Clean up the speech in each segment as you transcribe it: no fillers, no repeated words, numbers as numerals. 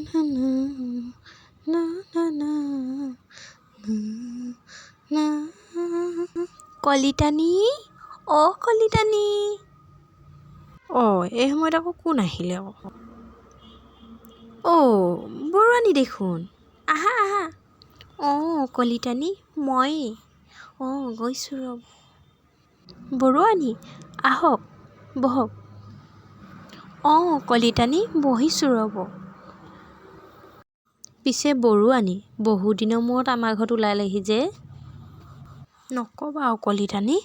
না না না না না না। কলিতানী, অ' কলিতানী। অঁ, এই সময়ত আকৌ কোন আহিলে আকৌ? অ' বৰুৱানী দেখোন, আহা আহা। অঁ কলিতানী, ময়েই। অঁ গৈছোঁ ৰ'ব। বৰুৱানী, আহক, বহক। অঁ কলিতানী, বহিছোঁ ৰ'ব। পিছে বৰুৱানী, বহুদিনৰ মূৰত আমাৰ ঘৰত ওলালেহি যে? নক'বা আৰু কলিতানী,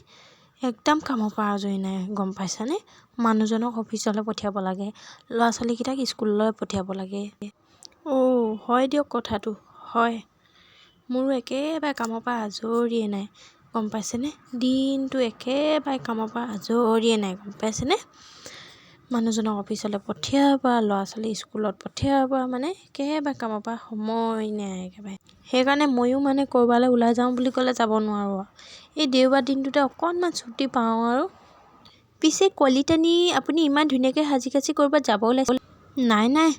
একদম কামৰ পৰা আজৰি নাই, গম পাইছানে? মানুহজনক অফিচলৈ পঠিয়াব লাগে, ল'ৰা ছোৱালীকেইটাক স্কুললৈ পঠিয়াব লাগে। অ' হয় দিয়ক, কথাটো হয়। মোৰো একেবাৰে কামৰ পৰা আজৰিয়ে নাই, গম পাইছেনে? দিনটো একেবাৰে কামৰ পৰা আজৰিয়ে নাই, গম পাইছেনে? মানুহজনক অফিচলৈ পঠিওৱাৰ পৰা, ল'ৰা ছোৱালী স্কুলত পঠিওৱাৰ পৰা মানে একেবাৰে কামৰ পৰা সময় নাই একেবাৰে। সেইকাৰণে ময়ো মানে ক'ৰবালৈ ওলাই যাওঁ বুলি ক'লে যাব নোৱাৰোঁ আৰু। এই দেওবাৰ দিনটোতে অকণমান ছুটি পাওঁ আৰু। পিছে কলিতানী, আপুনি ইমান ধুনীয়াকৈ সাজি কাচি ক'ৰবাত যাব ওলাইছে? নাই নাই,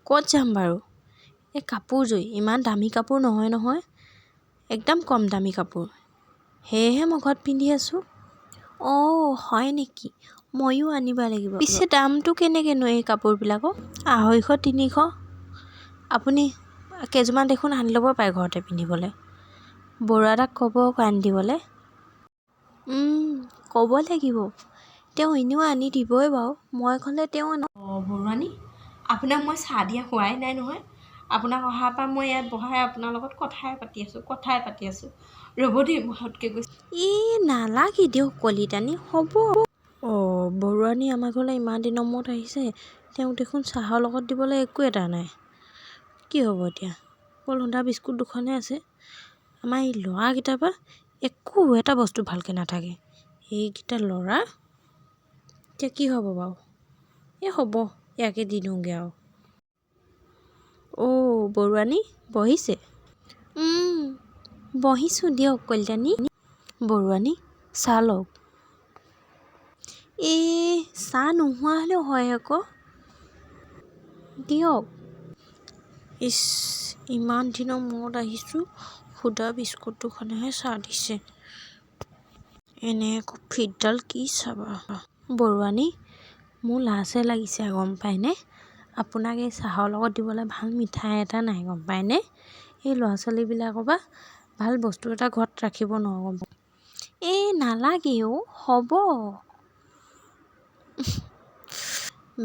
ক'ত যাম বাৰু? এই কাপোৰযোৰ ইমান দামী কাপোৰ নহয় নহয়, একদম কম দামী কাপোৰ, সেয়েহে মই ঘৰত পিন্ধি আছোঁ। অঁ হয় নেকি? ময়ো আনিব লাগিব। পিছে দামটো কেনেকৈনো এই কাপোৰবিলাকৰ? 250, 300। আপুনি কেইযোৰমান দেখোন আনি ল'ব পাৰে ঘৰতে পিন্ধিবলৈ। বৰুৱা দাক ক'ব আকৌ আনি দিবলৈ। ক'ব লাগিব, তেওঁ এনেও আনি দিবই বাৰু। মই ক'লে তেওঁ। অঁ বৰুৱানী, আপোনাক মই চাহ দিয়া হোৱাই নাই নহয়। আপোনাক অহাৰ পৰা মই ইয়াত বহাই আপোনাৰ লগত কথাই পাতি আছোঁ, কথাই পাতি আছোঁ। ৰ'ব দেই, মই সাউতকৈ গৈছোঁ। এই নালাগে দিয়ক কলিতানী, হ'ব। অঁ বৰুৱানী আমাৰ ঘৰলৈ ইমান দিনৰ মূৰত আহিছে, তেওঁক দেখোন চাহৰ লগত দিবলৈ একো এটা নাই। কি হ'ব এতিয়া? অকল সুদা বিস্কুট দুখনহে আছে। আমাৰ এই ল'ৰাকেইটাৰ পৰা একো এটা বস্তু ভালকৈ নাথাকে, এইকেইটা ল'ৰা। এতিয়া কি হ'ব বাৰু? এই হ'ব, ইয়াকে দি দিওঁগৈ আৰু। অ' বৰুৱানী, বহিছে? বহিছোঁ দিয়ক কলিতানী। বৰুৱানী, চাহ লওক। এই চাহ নোহোৱা হ'লেও হয় আকৌ, দিয়ক। ইছ, ইমান দিনৰ মূৰত আহিছোঁ, সুদা বিস্কুট দুখনেহে চাহ দিছে। এনে আকৌ ফিটডাল কি চাবা। বৰুৱানী, মোৰ লাজহে লাগিছে, গম পায়নে? আপোনাক এই চাহৰ লগত দিবলৈ ভাল মিঠাই এটা নাই, গম পায়নে? এই ল'ৰা ছোৱালীবিলাকৰ পৰা ভাল বস্তু এটা ঘৰত ৰাখিব নোৱাৰোঁ, গম। এই নালাগে অ', হ'ব।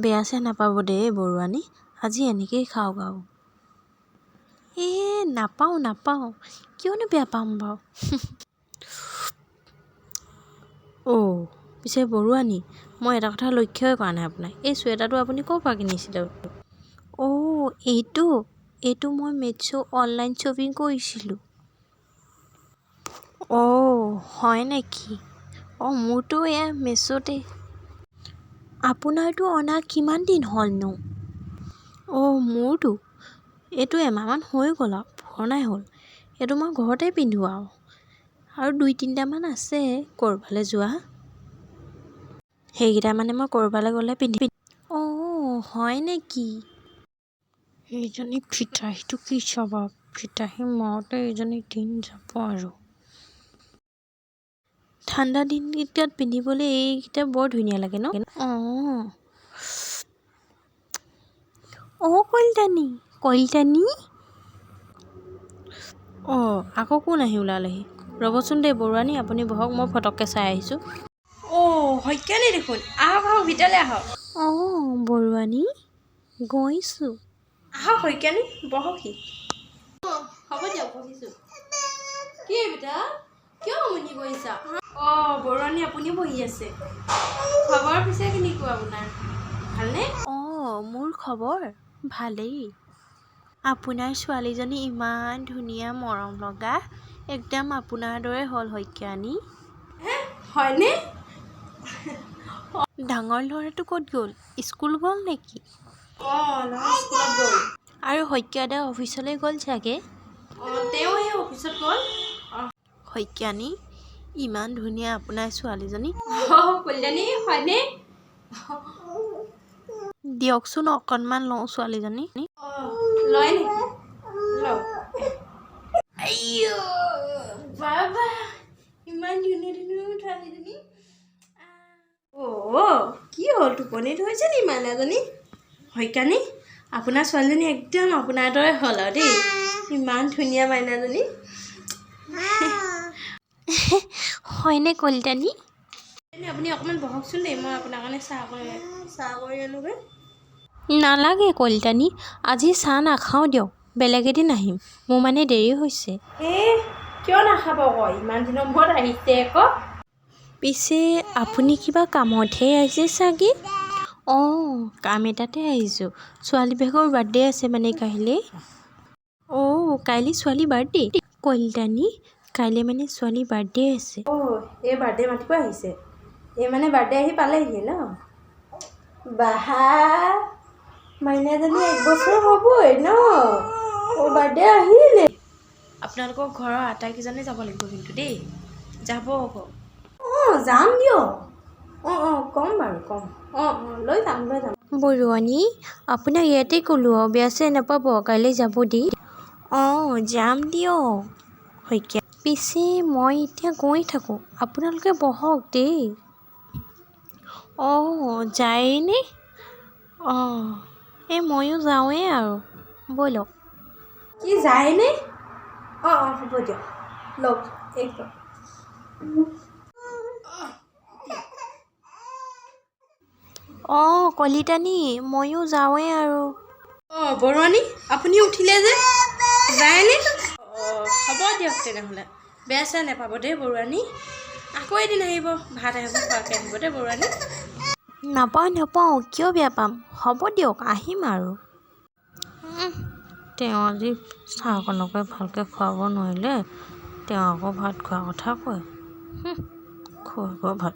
বেয়া চেয়া নাপাব দেই বৰুৱানী, আজি এনেকেই খাওক আৰু। এই নাপাওঁ নাপাওঁ, কিয়নো বেয়া পাম বাৰু? অ' পিছে বৰুৱানী, মই এটা কথা লক্ষ্যই কৰা নাই আপোনাক। এই চুৱেটাৰটো আপুনি ক'ৰ পৰা কিনিছিলে? অ' এইটো মই মেটছ' অনলাইন শ্বপিং কৰিছিলোঁ। অ' হয় নেকি? অঁ মোৰতো এয়া মেছ'তে। আপোনাৰটো অনা কিমান দিন হ'লনো? অ' মোৰটো এইটো এমাহমান হৈ গ'ল আৰু, পুৰণাই হ'ল। এইটো মই ঘৰতে পিন্ধোঁ আৰু। আৰু দুই তিনিটামান আছে ক'ৰবালৈ যোৱা, সেইকেইটা মানে মই ক'ৰবালৈ গ'লে পিন্ধিম। অঁ হয় নেকি? এইজনী ফিতাহীটো কি স্বভাৱ! ফিতাহী মাৰোঁতে এইজনী দিন যাব আৰু। ঠাণ্ডা দিনকেইটাত পিন্ধিবলৈ এইকেইটা বৰ ধুনীয়া লাগে ন? অঁ। অ' কলিতানী, কলিতানী। অঁ আকৌ কোন আহি ওলালেহি? ৰ'বচোন দেই বৰুৱানী, আপুনি বহক, মই ফটককৈ চাই আহিছোঁ। অ' শইকীয়ানী দেখোন, আহক আহক, ভিতৰলৈ আহক। অঁ বৰুৱানী, গৈছোঁ। আহক শইকীয়ানী, বহকহি। হ'ব দিয়ক, বহিছোঁ। কি বেটা, কিয় আমনি কৰিছা? অঁ বৰুৱানী, আপুনিও বহি আছে। খবৰ পিছে কেনেকুৱা আপোনাৰ, ভালনে? অঁ মোৰ খবৰ ভালেই। আপোনাৰ ছোৱালীজনী ইমান ধুনীয়া, মৰম লগা, একদম আপোনাৰ দৰে হ'ল শইকীয়ানী। হয়নে? ডাঙৰ ল'ৰাটো ক'ত গ'ল? স্কুল গ'ল নেকি? অঁ ল'ৰা স্কুলত গ'ল। আৰু শইকীয়া দা অফিচলৈ গ'ল চাগে? অঁ তেওঁ সেই অফিচত গ'ল। শইকীয়ানী, ইমান ধুনীয়া আপোনাৰ ছোৱালীজনী। অঁ কল্যাণী, হয়নে? দিয়কচোন অকণমান লওঁ ছোৱালীজনী। অঁ, লয় নেকি? লওক। আইঅ বাবা, ইমান ধুনীয়া ধুনীয়া ছোৱালীজনী। অ' কি হ'ল, টোপনি ধৰিছে নি মাইনাজনী? শইকীয়ানী, আপোনাৰ ছোৱালীজনী একদম আপোনাৰ দৰে হ'ল আৰু দেই, ইমান ধুনীয়া মাইনাজনী। হয়নে কলিতানী? এনে আপুনি অকণমান বহকচোন দেই, মই আপোনাৰ কাৰণে চাহ কৰি আনোগৈ। নালাগে কলিতানী, আজি চাহ নাখাওঁ দিয়ক, বেলেগ এদিন আহিম। মোৰ মানে দেৰি হৈছে। এই, কিয় নাখাব আকৌ? ইমান দিনৰ মূৰত আহিছে আকৌ। পিছে আপুনি কিবা কামতহে আহিছে চাগে? অঁ, কাম এটাতে আহিছোঁ। ছোৱালী ভাগৰ বাৰ্থডে আছে মানে কাইলৈ। অঁ, কাইলৈ ছোৱালী বাৰ্থডে। কলিতানী, কাইলৈ মানে ছোৱালী বাৰ্থডে আছে। অ' এই বাৰ্থডে মাতিব আহিছে? এই মানে বাৰ্থডে আহি পালেহি ন? বাহা, মাইনাজনী 1 বছৰ হ'বই ন? অ', বাৰ্থডে আহিলে। আপোনালোকৰ ঘৰৰ আটাইকেইজনে যাব লাগিব কিন্তু দেই। যাব আকৌ? অঁ, যাম দিয়ক। অঁ অঁ ক'ম বাৰু, ক'ম। অঁ অঁ লৈ যাম, লৈ যাম। বৰুৱানী, আপোনাক ইয়াতে ক'লোঁ আৰু, বেয়া চেয়া নাপাব, কাইলৈ যাব দেই। অঁ, যাম দিয়ক শইকীয়া। পিছে মই এতিয়া গৈ থাকোঁ, আপোনালোকে বহক দেই। অঁ, যায়নে? অঁ, এই ময়ো যাওঁৱেই আৰু, ব'লক। কি, যায়নে? অঁ অঁ হ'ব দিয়ক, লওক এই লওক। অঁ কলিতানী, ময়ো যাওঁৱেই আৰু। অঁ বৰুৱানী, আপুনি উঠিলে যে? যায়নে? অঁ, হ'ব দিয়ক তেনেহ'লে। বেয়া চেয়া নাপাব দেই বৰুৱানী। আকৌ এদিন আহিব, ভাত এসাঁজ খোৱাকৈ আহিব দেই বৰুৱানী। নাপাওঁ নাপাওঁ, কিয় বেয়া পাম? হ'ব দিয়ক, আহিম আৰু। তেওঁ আজি চাহকণকে ভালকৈ খুৱাব নোৱাৰিলে, তেওঁ আকৌ ভাত খোৱাৰ কথা কয়। খুৱাব ভাত।